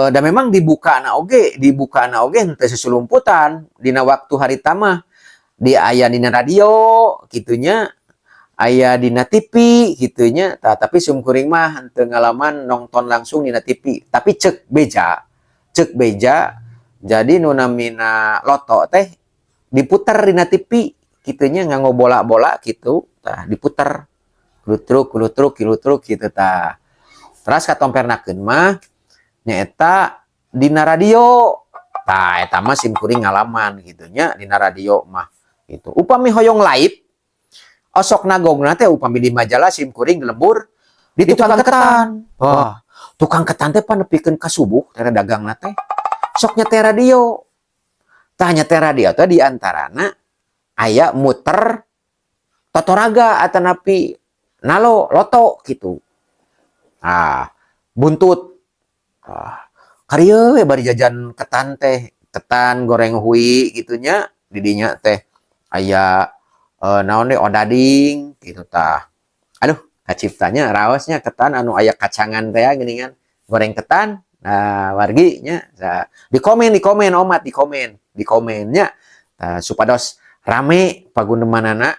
Dan memang dibuka na oge henteu susulumputan dina waktu harita mah, di aya dina radio kitu nya, aya dina TV kitu nya. Tah, tapi simkuring mah henteu ngalaman nonton langsung dina TV, tapi cek beja jadi nu namina loto teh diputer dina TV kitu nya, nganggo bola-bola kitu. Tah, diputer klutruk klutruk klutruk kitu. Tah, terus katompernakeun mah nyaeta dina radio. Tah, eta mah simkuring ngalaman kitu nya dina radio mah gitu. Upami hoyong live, osok nagongna teh upami di majalah simkuring lembur di tukang ketan. Wah, tukang ketan teh pan nepikeun ka subuh teh dagangna teh, sok nyetel radio. Tah, nyetel radio teh di antarana aya muter totoraga atanapi nalo loto gitu. Ah, buntut. Ah, karieu we bari jajan ketan teh, ketan goreng hui gitu nya, di dinya teh aya naon deui, odading gitu tah. Aduh, kaciptanya raosnya ketan anu aya kacangan teh geuningan, goreng ketan. Nah, wargi nya, nah, di komen omat, di komen, di komennya. Nah, supados rame pagunemanana.